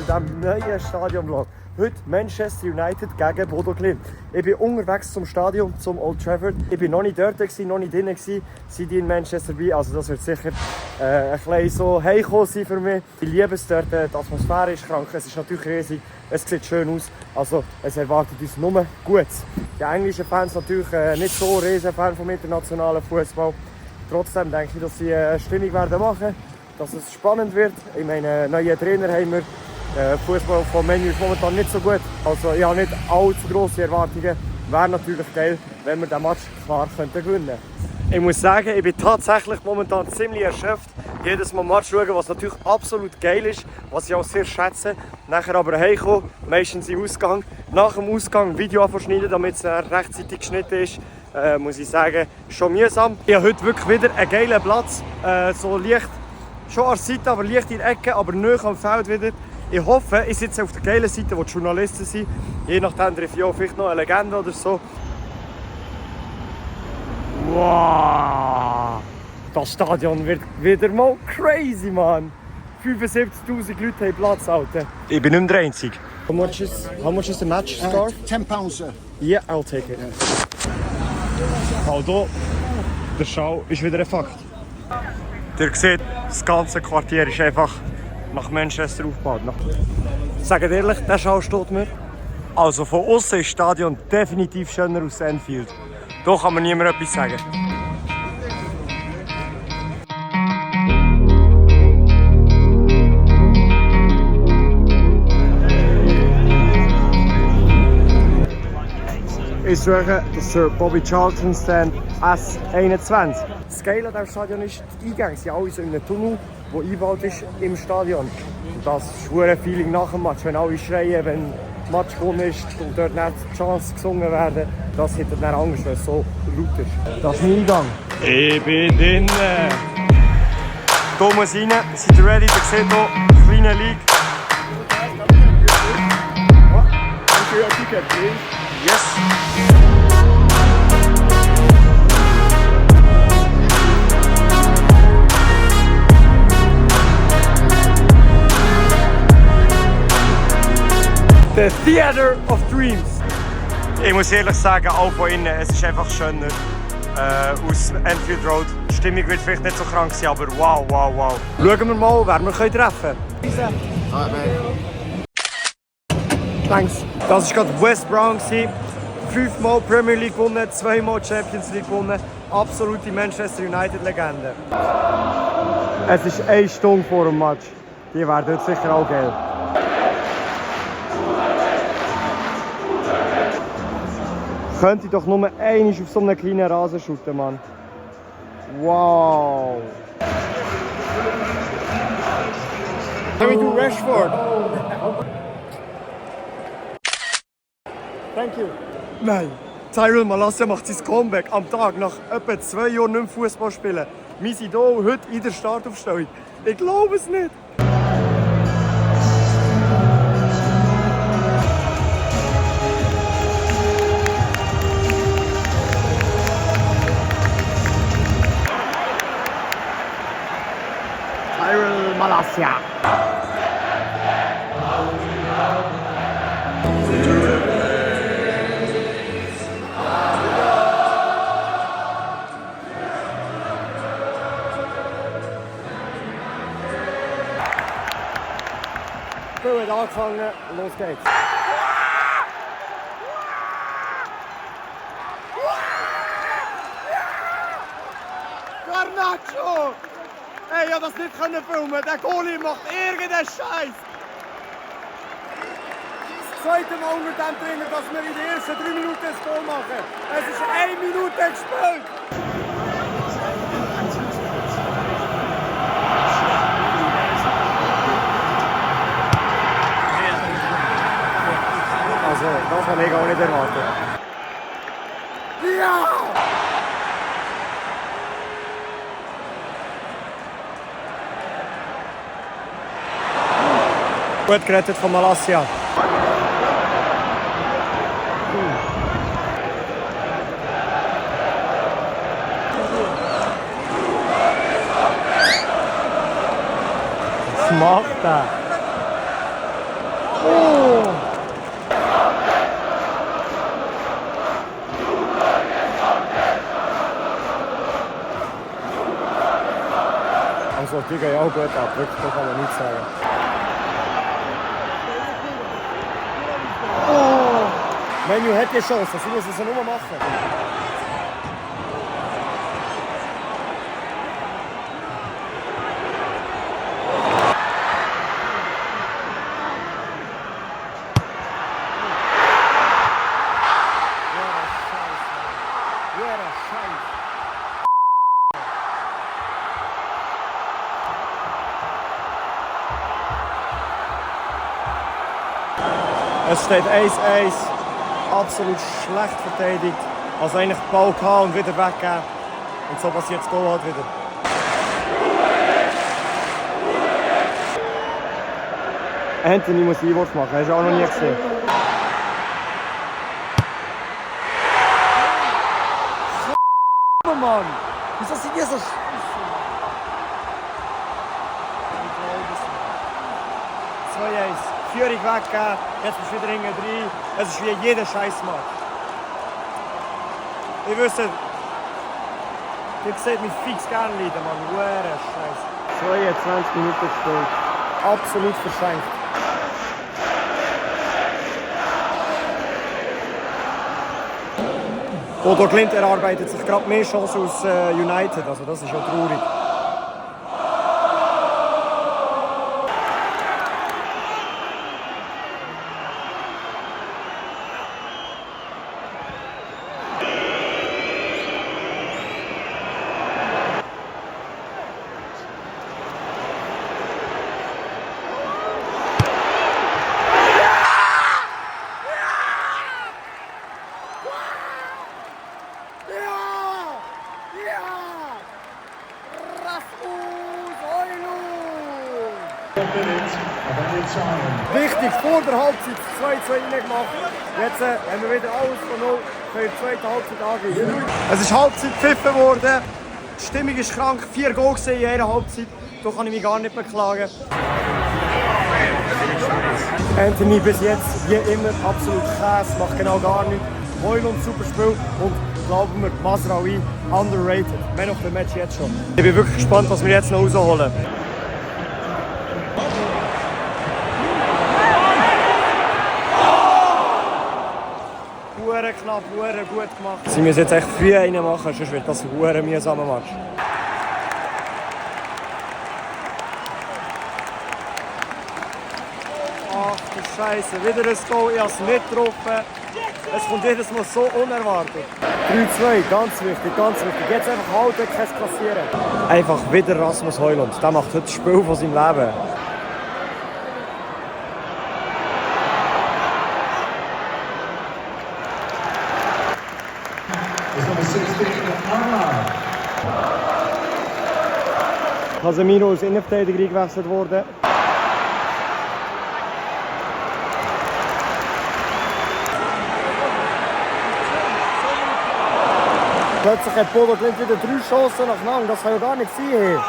diesem neuen Stadionvlog. Heute Manchester United gegen Bodo Glimt. Ich bin unterwegs zum Stadion, zum Old Trafford. Ich bin noch nicht dort, noch nicht drin, sind die in Manchester bei. Also das wird sicher ein bisschen so heimgekommen sein für mich. Ich liebe es dort, die Atmosphäre ist krank, es ist natürlich riesig, es sieht schön aus. Also es erwartet uns nur Gutes. Die englischen Fans natürlich nicht so riesen Fan vom internationalen Fußball. Trotzdem denke ich, dass sie eine Stimmung werden machen, dass es spannend wird. Ich meine, einen neuen Trainer haben wir. Der Fußball von Man U ist momentan nicht so gut. Also ich habe nicht allzu grosse Erwartungen. Wäre natürlich geil, wenn wir den Match klar gewinnen könnten. Ich muss sagen, ich bin tatsächlich momentan ziemlich erschöpft. Jedes Mal Match schauen, was natürlich absolut geil ist, was ich auch sehr schätze. Nachher aber heimkommen, meistens im Ausgang. Nach dem Ausgang ein Video schneiden, damit es rechtzeitig geschnitten ist. Muss ich sagen, schon mühsam. Ich habe heute wirklich wieder einen geilen Platz. So leicht, schon an der Seite, aber leicht in der Ecke, aber nahe am Feld wieder. Ich hoffe, ich sitze auf der geilen Seite, wo die Journalisten sind. Je nachdem treffe ich auch vielleicht noch eine Legende oder so. Wow! Das Stadion wird wieder mal crazy, man! 75'000 Leute haben Platz, Alter. Ich bin nicht mehr der Einzige. How much is the match scarf? £10, sir. Yeah, I'll take it. Also, der Schau ist wieder ein Fakt. Ihr seht, das ganze Quartier ist einfach nach Manchester aufgebaut. Sagt ehrlich, der Schau steht mir. Also von außen ist das Stadion definitiv schöner als Anfield. Da kann man niemand etwas sagen. Ich suche den Sir Bobby Charlton Stand S21. Das Geile an diesem Stadion ist, die Eingänge sind alle so in einem Tunnel, der eingebaut ist im Stadion. Und das ist ein Feeling nach dem Match, wenn alle schreien, wenn das Match gewonnen ist und dort nicht die Chance gesungen werden. Das hätte dann Angst, weil es so laut ist. Das ist mein Eingang. Ich bin drin. Hier muss rein. Seid ihr ready? Ihr seht hier, kleine League. Yes. The Theater of Dreams. Ich muss ehrlich sagen, auch von innen, es ist einfach schöner aus Anfield Road. Die Stimmung wird vielleicht nicht so krank sein, aber wow, wow, wow. Schauen wir mal, wer wir treffen können. Thanks. Das war gerade West Brown. 5-mal Premier League gewonnen, 2-mal Champions League gewonnen. Absolute Manchester United-Legende. Es ist 1 Stunde vor dem Match. Die werden dort sicher auch geil. Könnte ich doch nur einmal auf so einem kleinen Rasen shooten, Mann. Wow. Can we do Rashford? Thank you. Nein, Tyrell Malacia macht sein Comeback am Tag nach etwa 2 Jahren nicht mehr Fußball spielen. Wir sind hier heute in der Startaufstellung. Ich glaube es nicht. Tyrell Malacia. Wir haben angefangen, los geht's. Garnacho! Ey, ich konnte das nicht filmen. Der Goalie macht irgendeinen Scheiß. Das zweite Mal unter dem Trainer, dass wir in den ersten 3 Minuten ein Goal machen. Es ist 1 Minute gespielt. Also, das habe ich auch nicht erwartet. Ja! Gut gerettet von Malacia. Was macht er? Also die gehen auch gut ab, wirklich, da kann man nichts sagen. Oh! Menu hat die Chance, sie müssen es nur machen. Es steht 1-1, absolut schlecht verteidigt. Also eigentlich den Ball gehabt und wieder weggegeben. Und so passiert das Goal halt wieder. Anthony muss Einwurf machen, hast du auch noch nie gesehen. Mann! Wieso sind die so scheiße? Ich glaube es. 2-1. Führung weggegeben, jetzt bist du wieder hinten rein. Es ist wie jeder Scheißmatch. Ich wüsste, ihr seht mich fix gerne leiden, Mann. Hure Scheiße. 22 Minuten gespielt. Absolut verschenkt. Bodo Glimt erarbeitet sich gerade mehr Chancen aus United, also das ist ja traurig. Wichtig, vor der Halbzeit 2-2 reingemacht. Jetzt haben wir wieder alles von 0 für die zweite Halbzeit angehen. Es ist Halbzeit gepfiffen worden. Die Stimmung ist krank. 4 Goals in jeder Halbzeit. Da kann ich mich gar nicht beklagen. Anthony bis jetzt wie immer absolut Käse, macht genau gar nichts. Højlund super Spiel und glauben wir, Mazraoui underrated. Man of the Match jetzt schon. Ich bin wirklich gespannt, was wir jetzt noch rausholen. Knapp, gut gemacht. Sie müssen jetzt echt früh reinmachen, sonst wird das ein mühsamer Match. Ach du Scheiße, wieder ein Goal, ich habe es nicht getroffen. Es kommt jedes Mal so unerwartet. 3-2, ganz wichtig, ganz wichtig. Jetzt einfach halten, kein kassieren. Einfach wieder Rasmus Højlund, der macht heute das Spiel von seinem Leben. Casemiro als Innenverteidiger eingewechselt worden. Plötzlich hat Bodo Glimt wieder 3 Chancen nacheinander. Das kann ja gar nicht sein.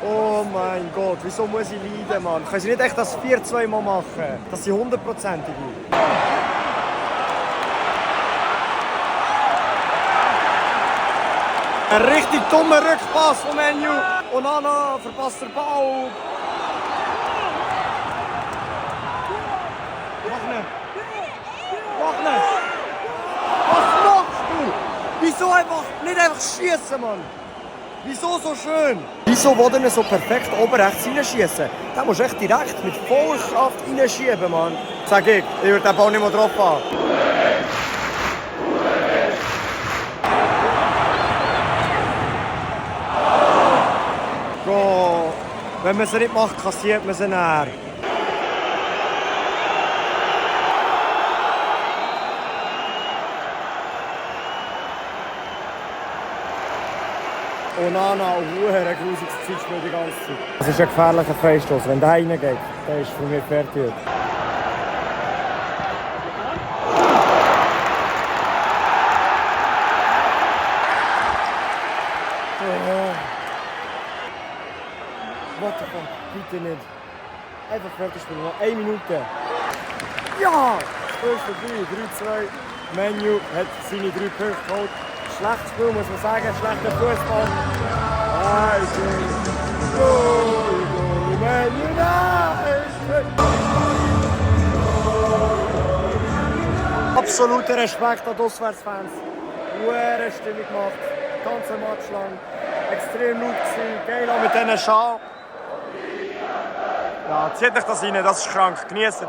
Oh mein Gott, wieso muss ich leiden, Mann? Können Sie nicht echt das 4-2 mal machen? Das sind 100%ige. Ein richtig dummer Rückpass von Menu. Onana verpasst den Ball. Mach nicht! Was machst du? Wieso nicht einfach schießen, Mann? Wieso so schön? Wieso will er so perfekt oben rechts reinschießen? Da musst du echt direkt mit Vollkraft reinschieben, Mann. Sag ich würde den Ball nicht mehr drauf haben. Bro, wenn man es nicht macht, kassiert man sie näher. Onana, ein grusiges Zeitspiel die ganze Zeit. Das ist ein gefährlicher Freistoß. Wenn der reingeht, der ist für mich fertig. einfach fertig spielen. Noch 1 Minute. Ja! Spiel ist vorbei. 3-2. Menu hat seine 3 Punkte geholt. Schlechtes Spiel, muss man sagen. Schlechter Fußball. Menu, absoluter Respekt an die Auswärtsfans. Hohe Stimmung gemacht. Den ganzen Match lang. Extrem laut gewesen. Geil auch mit diesen Schalen. Ja, zieht euch das rein, das ist krank. Genießt.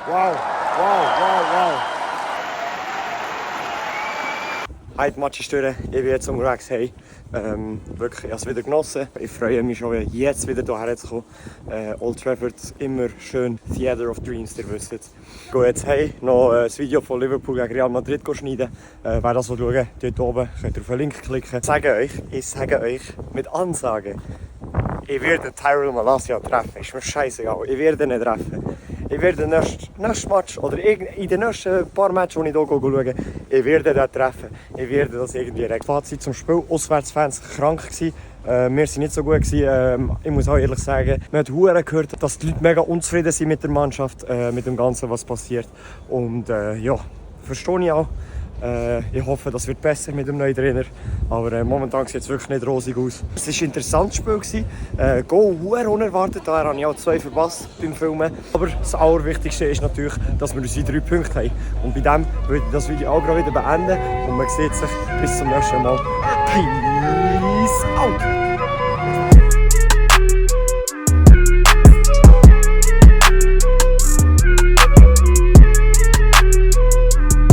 Wow. Heute Match ist durch. Ich bin jetzt unterwegs. Hey, wirklich, ich habe es wieder genossen. Ich freue mich schon, jetzt wieder hierher zu kommen. Old Trafford, immer schön Theater of Dreams, ihr wisst es. Ich gehe jetzt hey, noch ein Video von Liverpool gegen Real Madrid schneiden. Wer das schauen will, dort oben könnt ihr auf den Link klicken. Ich sage euch mit Ansage, ich werde Tyrell Malacia treffen. Ist mir scheißegal, ich werde ihn nicht treffen. Ich werde nächsten Match oder in den nächsten paar Matches, die ich hier schaue, ich werde den treffen. Ich werde das irgendwie regeln. Fazit zum Spiel: Auswärtsfans krank gewesen. Wir sind nicht so gut gewesen. Ich muss auch ehrlich sagen, man hat verdammt gehört, dass die Leute mega unzufrieden sind mit der Mannschaft, mit dem Ganzen, was passiert. Und ja, verstehe ich auch. Ich hoffe, das wird besser mit dem neuen Trainer. Aber momentan sieht es wirklich nicht rosig aus. Es war ein interessantes Spiel. Goal sehr unerwartet. Daher habe ich auch 2 verpasst beim Filmen. Aber das Allerwichtigste ist natürlich, dass wir unsere 3 Punkte haben. Und bei dem würde ich das Video auch gerade wieder beenden. Und man sieht sich bis zum nächsten Mal. Peace out!